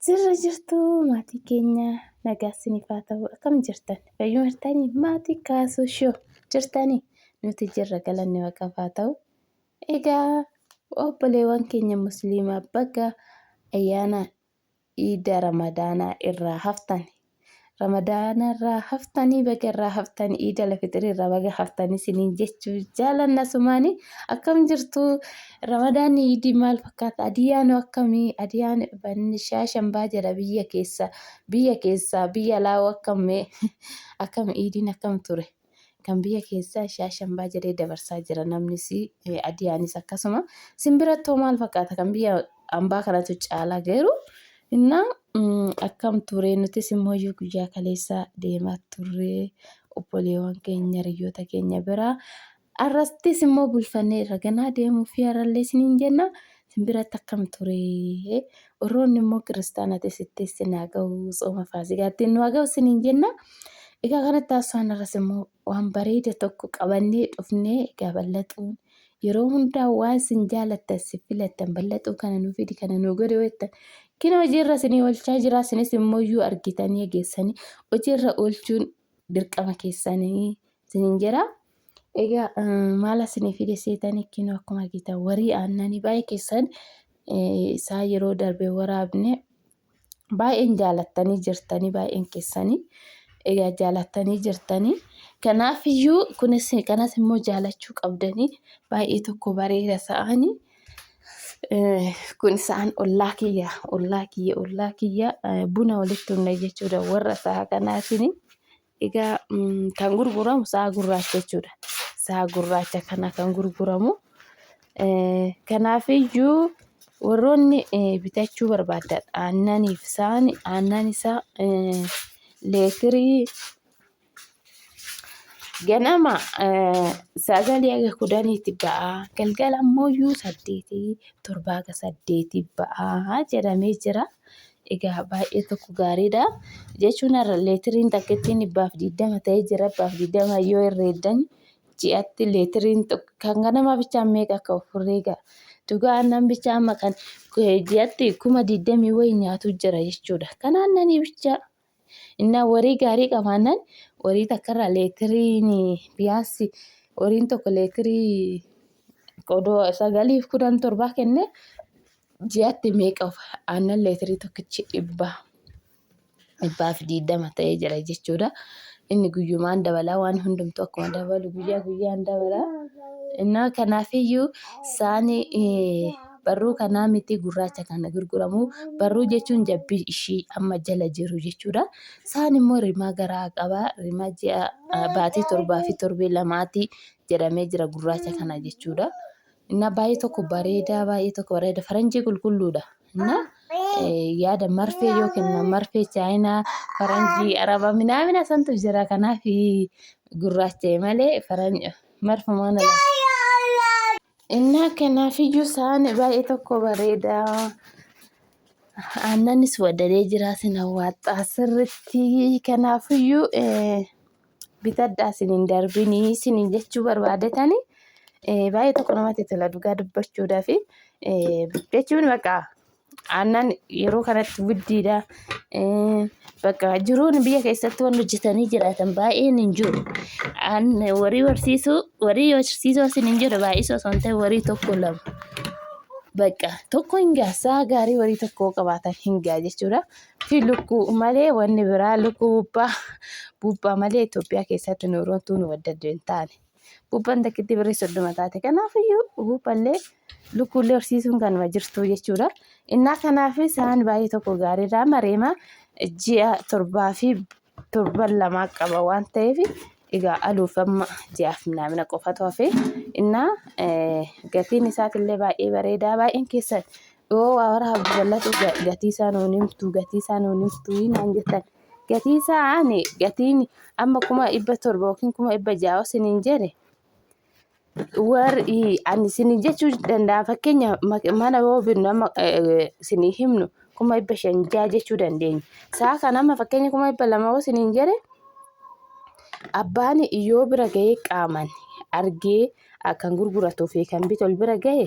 Jirra jirtu maatii keenya, nagaa isiniif haa ta'u. Akkam jirtan? Fayyuma jirtanii? Maatii Kaasuu Shoo jirtanii? Nuti jirra, galanni Waaqaaf haa ta'u. Egaa obboleewwan keenya musliimaa, baga ayyaana iida Ramadaanaa irraa haftan. Ramadaana irraa haftanii, baga irraa haftanii, iida lafixiri irraa baga haftanii isiniin jechuu jaalanna sumaanii. Akkam jirtu? Ramadaanni iidii maal fakkaata? Adiyaanoo akkamii? Adiyaan bannishaa shambaa jedha biyya keessa. Biyya keessaa biyya alaa akkammee akkam iidiin akkam ture? Kan biyya keessaa shaashambaa jedhee dabarsaa jira namnis, adiyaanis akkasuma. Simbirattoo maal fakkaata? Kan biyya ambaa kanatu caalaa garuu. Innaa akkam ture? Nutis immoo guyyaa kaleessaa deemaa turre obboleewwan keenya, hiriyoota keenya biraa. Arrastis immoo bulfannee irra ganaa deemuu fi har'allee isiniin jenna. Simbiratti akkam ture? Warroonni immoo kiristaanatis itti isin haa ga'u, tsooma Faasigaatti nu haa ga'u isiniin jenna. Egaa kanatti haasawaan har'as immoo waan bareeda tokko qabannee dhufnee. Egaa bal'axuun yeroo hundaa waan isin jaalattan, isin filattan, bal'axuu kana nuu fidi, kana nuu godhi jettan, kina hojiirra isinii oolchaa jira. Isinis immoo iyyuu argitanii geessanii hojiirra oolchuun dirqama keessanii isiniin jedha. Egaa maal isinii fide seetanii? Kinoo akkuma argitan warii aannanii baay'ee keessan isaa yeroo darbe waraabne baay'een jaalattanii jirtanii, baay'een keessanii egaa jaalattanii jirtanii. Kanaaf iyyuu kunis kanas immoo jaalachuu qabdanii, baay'ee tokko bareeda sa'anii. Kun sa'aan ollaa kiyya, ollaa kiyya, ollaa kiyya buna walitti humna jechuudha warra sa'a kanaatiin. Egaa kan gurguramu sa'a gurraacha jechuudha. Sa'a gurraacha kana kan gurguramu. Kanaafiyyuu warroonni bitachuu barbaadan aannaniif sa'aan aannan isaa leetirii ganama 9 haga 10tti ba'a. Galgala ammoo 8, 7 haga 8 ba'a jedhamee jira. Egaa baay'ee tokko gaariidha. Jechuun har'a leetiriin takkittiin 120 ta'ee jira. 120 yoo herreeddan ji'atti leetiriin kan ganamaa bichaan meeqa akka of herreega. Dhugaa aannan bichaa amma kan ji'atti 20,000 wayii nyaatu jira jechuudha. Kan aannanii bichaa. Innaa warii gaarii qabaannaan warii takkarraa leetiriin biyaansi wariin tokko leetirii qodoo 9 fi 10 7 kenne ji'atti meeqa of aannan leetirii tokkichi 120 ta'ee jira jechuudha. Inni guyyumaan dabalaa, waan hundumtuu akkuma dabalu guyyaa guyyaan dabalaa. Innaa kanaafiyyuu saani barruu kanaa miti gurraacha kana gurguramu. Barruu jechuun jabbii ishii amma jala jiru jechuudha. Saan immoo rimaa garaa qaba. Rimaa ji'a baatii 7 fi torbee 2ti jedhamee jira gurraacha kana jechuudha. Innaa baay'ee tokko bareedaa, baay'ee tokko bareeda, faranjii qulqulluudha. Innaa yaada marfee yoo kennan marfee chaayinaa, faranjii, araba minaamina santu jira, kanaaf gurraacha'e malee marfumaan ala. Innaa kanaafiyyuu sa'aan baay'ee tokko bareedaa. Aannanis waddadee jira, sin hawwaaxxaa sirritti. Kanaafiyyuu bitadhaa, isin hin darbinii isin jechuu barbaadetani. Baay'ee tokko namatti tola dhugaa dubbachuudhaaf. Jechuun bakka aannan yeroo kanatti guddiidha. Bakka jiruun biyya keessatti waan hojjetanii jiraatan baay'een hin jiru. Warii horsiisuu, warii horsiisuu isin hin jedhu, baay'isuu osoo hin ta'in warii tokko lama. Bakka tokko hin ga'a, sa'a gaarii warii tokko qabaatan hin ga'a jechuudha. Fi lukkuu malee wanni biraa lukkuu buuphaa, buuphaa malee Itoophiyaa keessatti nuuroon tuun wadda hin taane. Buuphaan takkitti birrii 30 taate. Kanaafiyyuu buuphallee lukkuullee horsiisuun kanuma jirtu jechuudha. Innaa kanaaf sa'aan baay'ee tokko gaariidha. Mareema ji'a 7 fi torban 2 qaba waan ta'eef, egaa aluuf amma ji'aaf minaamina qofatu hafe. Innaa gatiin isaatillee baay'ee bareedaa. Baay'een keessan yoo waa waraabdu bal'atu gatii isaa nuun himtu, gatii isaa nuun himtu naan jettan. Gatii isaa ani gatiin amma 700,000 yookiin 600,000 isiniin jedhe warri ani isinii jechuu danda'a. Fakkeenya mana yoo binnu amma isinii himnu 500,000 6 jechuu dandeenya. Sa'a kana amma fakkeenya 200,000 yoo isiniin jedhe, abbaan yoo bira ga'ee qaaman argee Kan gurguratuu fi kan bitu ol bira gahe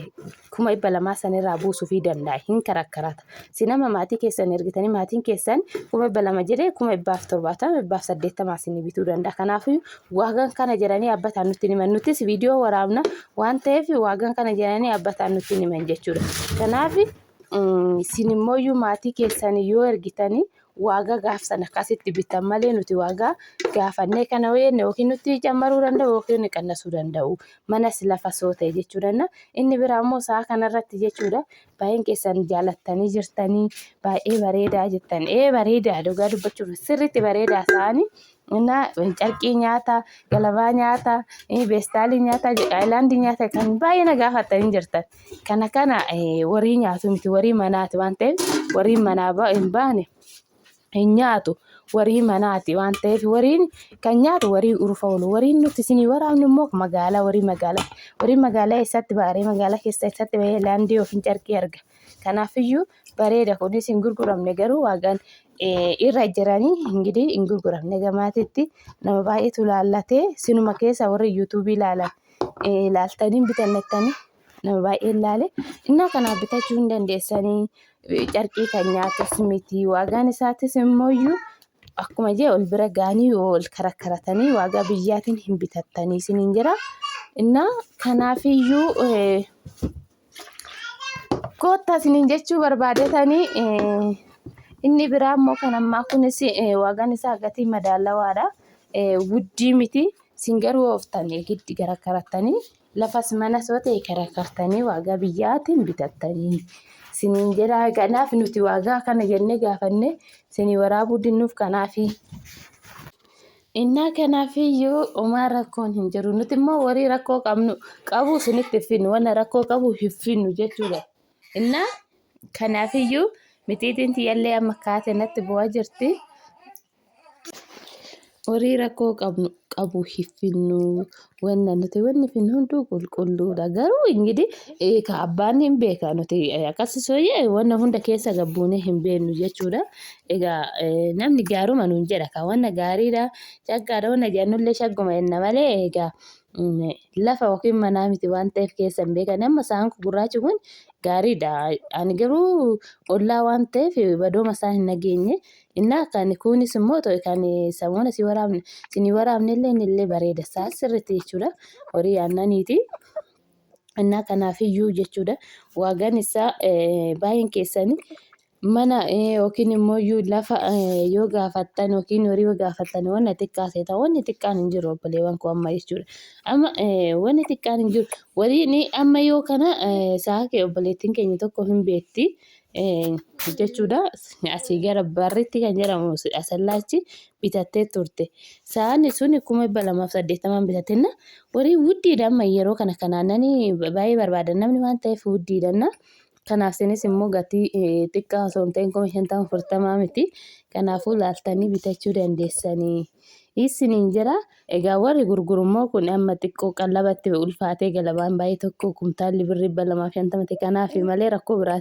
200,000 sanirraa buusuufii danda'a. Hin karakkarata. Si nama maatii keessan ergitanii maatiin keessan 200,000 jedhee 170,000 180,000 isinii bituu danda'a. Kanaafuu waagaan kana jedhanii abbataan nutti himan. Nutis viidiyoo waraabna waan ta'eef waagaan kana jedhanii abbataan nutti himan jechuudha. Kanaaf isin immoo maatii keessan yoo ergitanii waagaa gaaf sana akkasitti bitan malee nuti waagaa gaafannee kana yoo jenne yookiin nutti cammaruu danda'u yookiin qannasuu danda'u. Manas lafa soo ta'e jechuudha. Inni biraa immoo sa'a kanarratti jechuudha. Baay'een keessan jaalattanii jirtanii baay'ee bareedaa jettan. Ee bareedaa dhugaa dubbachuuf sirriitti bareedaa sa'anii. Innaa carqii nyaata, galabaa nyaata, beestaalii nyaata, aayilaandii nyaata kan baay'ee na gaafattanii jirtan. Kana kana warii nyaatu miti warii manaati waan ta'eef warii manaa hin baane hin nyaatu warii manaati waan ta'eef wariin kan nyaatu warii urufa oolu wariin nuti isinii waraabnu immoo magaalaa warii magaalaa warii magaalaa eessatti baaree magaalaa keessa eessatti bahee laandii yookiin carqii arga. Kanaafiyyuu bareeda kunis hin gurguramne garuu waagaan irra jiranii ingidihi hin gurguramne gamaatitti nama baay'eetu laallatee sinuma keessa warri yuutuubii ilaalan ilaaltanii bitannettanii nama baay'ee ilaale innaa kanaaf bitachuu hin dandeessanii carqii kan nyaatus miti waagaan isaatis immooyyuu akkuma jee ol bira ga'anii ol karakkaratanii waagaa biyyaatiin hin bitattanii isiniin jira innaa kanaafiyyuu koottaa isiniin jechuu barbaadetanii inni biraa immoo kan ammaa kunis waagaan isaa gatii madaalawaadha wuddii miti isin garuu ooftanii giddi karakkaratanii Lafas manas yoo ta'e karakartanii waagaa biyyaatiin bitattanii isiniin jedha. Kanaaf nuti waagaa kana jennee gaafanne isinii waraabuu dinnuuf kanaafi. Innaa kanaafiyyuu homaa rakkoon hin jiru. Nuti immoo warii rakkoo qabnu qabu isinitti hin finnu. Wanna rakkoo qabu hin finnu jechuudha. Innaa kanaafiyyuu mixiixiin tiyyallee amma kaate natti bu'aa jirti. Horii rakkoo qabnu qabu hin finnu. Wanna nuti wanni finnu hunduu qulqulluudha. Garuu ingidi ka abbaan hin beeka nuti akkas sooyyee wanna hunda keessa gabbuunee hin beeknu jechuudha. Egaa namni gaaruma nuun jedha ka wanna gaariidha shaggaadha wanna jennullee shagguma jenna malee egaa lafa yookiin manaa miti waan ta'eef keessa hin beekan. Amma isaan gurraachi kun gaariidha. Ani garuu ollaa waan ta'eef badooma isaa hin nageenye. Innaa kan kuunis immoo ta'e kan samoona si waraabne isinii waraabne illee inni illee bareeda isaa sirriitti jechuudha. Horii aannaniiti. Innaa kanaafiyyuu jechuudha. Waagaan isaa baay'een keessanii mana yookiin immoo iyyuu lafa yoo gaafattan yookiin horii yoo gaafattan wanna xiqqaa seeta wanni xiqqaan hin jiru obboleewwan koo amma jechuudha. Amma wanni xiqqaan hin jiru. Waliin amma yoo kana sa'a kee obboleettiin keenya tokko hin beekti. Jechuudha. Asii gara barritti kan jedhamu asallaachi bitattee turte. Sa'aan sun 280,000 bitatenna. Horii wuddiidha amma yeroo kana kanaananii baay'ee barbaadan namni waan ta'eef wuddiidhanna. Kanaaf isinis immoo gatii xiqqaa osoo hin ta'in 50,000 40 miti. Kanaafuu laaltanii bitachuu dandeessanii. Isiniin jira. Egaa warri gurguru immoo kun amma xiqqoo qallabatti ulfaatee galabaan baay'ee tokko kumtaalli birrii 250 ta'e kanaaf malee rakkoo biraati.